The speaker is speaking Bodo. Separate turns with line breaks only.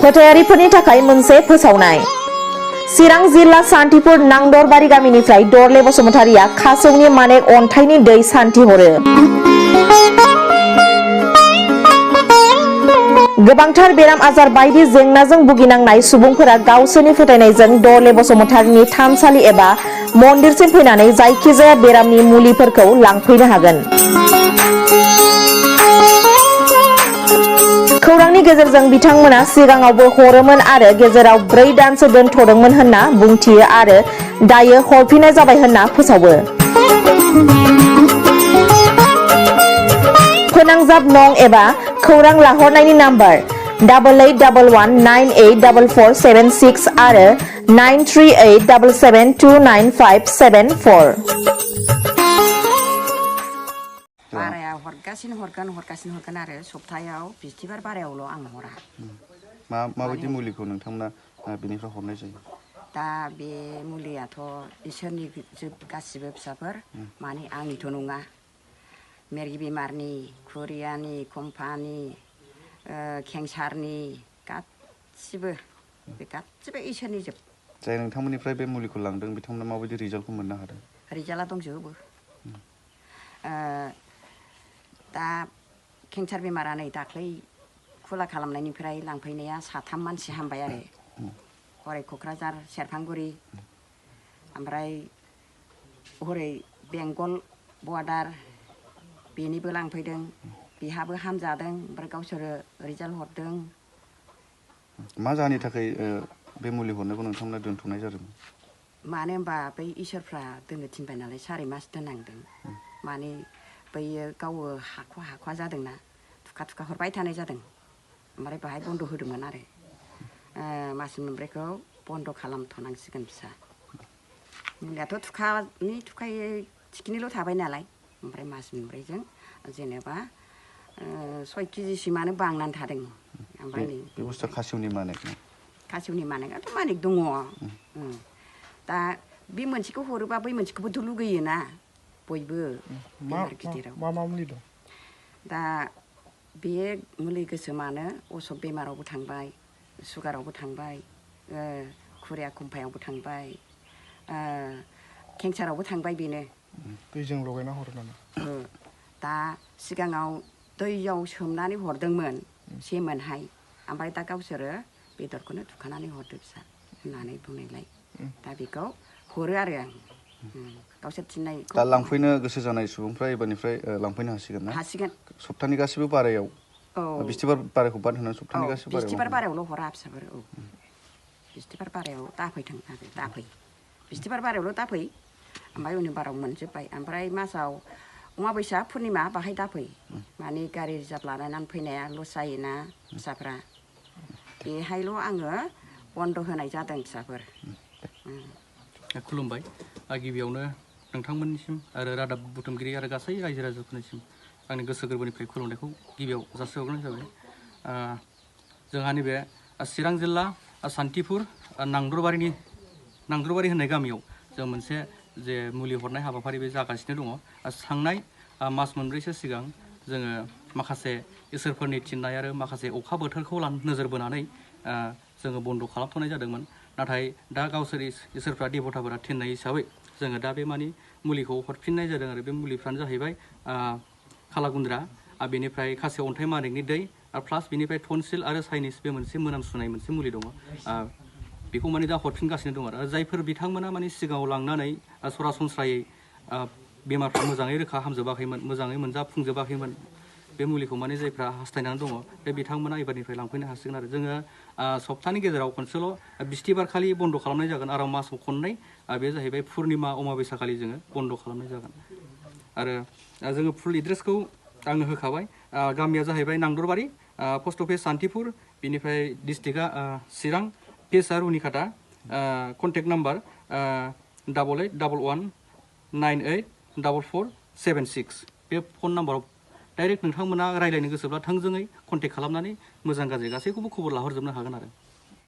फोथायारिफोरनि थाखाय मोनसे फोसावनाय। चिरां जिल्ला सान्थिपुर नांदरबारि गामिनिफ्राय दरले बसुमतारिया खासेवनि मानेक अन्थाइनि दै सान्थि हरो। गोबांथार बेराम आजार बायदि जेंनाजों भुगिनांनाय सुबुंफोरा गावसोरनि फोथायनायजों दरले बसुमतारिनि थानसालि एबा मन्दिरसिम फैनानै जायखिजाया बेरामनि मुलिफोरखौ लांफैनो हागोन। खौरांनि गेजेरजों बिथांमोना सिगाङावबो हरोमोन आरो गेजेराव 4 दानसो दोनथ'दोंमोन होनना बुंथियो आरो दायो हरफिननाय जाबाय होनना फोसावो। फोनांजाब नं एबा खौरां लाहरनायनि नाम्बार 8811984476 आरो 9387729574।
बाराया हरगासिनो हरगोन आरो सप्तायाव बिस्थिबार बारायावल' आं हरा।
माबायदि मुलिखौ नोंथांमोना बेनिफ्राय हरनाय जायो?
दा बे मुलियाथ' इसोरनि गासिबो फिसाफोर माने आंनिथ' नङा। मेरगि बेमारनि, खुरियानि, कम्फानि, केन्सारनि गासिबो इसोरनि जोब।
जाय नोंथांमोननिफ्राय बे मुलिखौ लांदों बिथांमोना माबायदि रिजाल्टखौ मोननो हादों?
रिजाल्टआ दंजोबो। दा केन्सार बेमारा नै दाख्लै खुला खालामनायनिफ्राय लांफैनाया 3 मानसि हामबाय आरो। हरै क'क्राझार सेरफांगुरि, ओमफ्राय हरै बेंगल बर्डार बेनिबो लांफैदों, बेहाबो हामजादों, ओमफ्राय गावसोरो रिजाल्ट हरदों।
मा जाहोननि थाखाय बे मुलि हरनायखौ नोंथांमोना दोनथ'नाय जादों?
मानो होनबा बै इसोरफ्रा दोननो थिनबाय नालाय 4 मास दोननांदों। माने बैयो गावो हाखवा जादोंना, थुखा हरबाय थानाय जादों। ओमफ्राय बाहाय बन्द' होदोंमोन आरो मास मोनब्रैखौ बन्द' खालामथ'नांसिगोन फिसा। मुलियाथ' थुखायै थिखिनिल' थाबाय नालाय, ओमफ्राय मास मोनब्रैजों जेनेबा 6 केजिसिमानो बांनानै थादों। ओमफ्राय नै
बे बुस्थुआ खासेवनि मानेक?
खासेवनि मानेकआथ' मानेक दङ। दा बे मोनसेखौ हरोबा बै मोनसेखौबोथ' लुगैयोना बयबो। बेमार गिदिराव
मा मुलि दं?
दा बे मुलि गोसोमानो असक बेमारावबो थांबाय, सुगारावबो थांबाय, खुरिया कम्फायावबो थांबाय, केन्सारावबो थांबाय बेनो।
दैजों लगायना हरो नामा?
दा सिगाङाव दैयाव सोमनानै हरदोंमोन सेमोनहाय, ओमफ्राय दा गावसोरो बेदरखौनो थुखानानै हरदो फिसा होननानै बुंनायलाय दा बेखौ हरो आरो आं। गावसोर थिननायखौ
दा लांफैनो गोसो जानाय सुबुंफ्रा एबारनिफ्राय लांफैनो हासिगोन ना?
हासिगोन।
सप्तानि गासिबो बारायाव?
औ,
बिस्थिबार बारायखौ बाद होनानै सप्तानि गासिबो बारायाव?
बिस्थिबार बारायावल' हरा फिसाफोर। औ, बिस्थिबार बारायाव दाफैथों आरो दाफै। बिस्थिबार बारायावल' दाफै, ओमफ्राय उननि बाराव मोनजोब्बाय। ओमफ्राय मासाव अमाबैसा पुर्निमा बाहाय दाफै। माने गारि रिजार्भ लानानै फैनाया लस जायोना फिसाफ्रा, बेहायल' आङो बन्द' होनाय जादों फिसाफोर।
खुलुमबाय। गिबियावनो नोंथांमोननिसिम आरो रादाब बुथुमगिरि आरो गासै रायजो राजाफोरनिसिम आंनि गोसो गोरबोनिफ्राय खुलुमनायखौ गिबियाव जासिहरग्रोनाय जाबाय। जोंहा नैबे चिरां जिल्ला सान्थिपुर नांदरबारि होननाय गामियाव जों मोनसे जे मुलि हरनाय हाबाफारि बे जागासिनो दङ। थांनाय मास मोनब्रैसो सिगां जोङो माखासे इसोरफोरनि थिननाय आरो माखासे अखा बोथोरखौ नोजोर बोनानै जोङो बन्द' खालामथ'नाय जादोंमोन। नाथाय दा गावसोर इसोरफ्रा देबथाफोरा थिननाय हिसाबै जोङो दा बे मानि मुलिखौ हरफिननाय जादों आरो बे मुलिफ्रानो जाहैबाय खालागुन्द्रा, बेनिफ्राय खासेव अन्थाइ मानेकनि दै, आरो प्लास बेनिफ्राय टनसिल आरो साइनिस बे मोनसे मोनामसुनाय मोनसे मुलि दङ। बेखौ माने दा हरफिनगासिनो दं आरो जायफोर बिथांमोना माने सिगाङाव लांनानै सरासनस्रायै बेमारफ्रा मोजाङै रोखा हामजोबाखैमोन, मोजाङै मोनजाफुंजोबाखैमोन, बे मुलिखौ माने जायफ्रा हास्थायनानै दङ बे बिथांमोना एबारनिफ्राय लांफैनो हासिगोन आरो जोङो सप्तानि गेजेराव खनसेल' बिस्थिबारखालि बन्द' खालामनाय जागोन आरो मासाव खननै, बे जाहैबाय पुर्निमा अमाबैसाखालि जोङो बन्द' खालामनाय जागोन। आरो जोङो फुल एड्रेसखौ आङो होखाबाय। गामिया जाहैबाय नांदरबारि, पस्ट अफिस सान्थिपुर, बेनिफ्राय डिस्ट्रिक्टआ चिरां, पिएचआ रुनिकाटा, कन्टेक्ट नाम्बार 8811984476। बे फन नाम्बाराव डाइरेक्ट नोंथांमोना रायज्लायनो गोसोब्ला थोंजोङै कन्टेक्ट खालामनानै मोजां गाज्रि गासैखौबो खबर लाहरजोबनो हागोन आरो।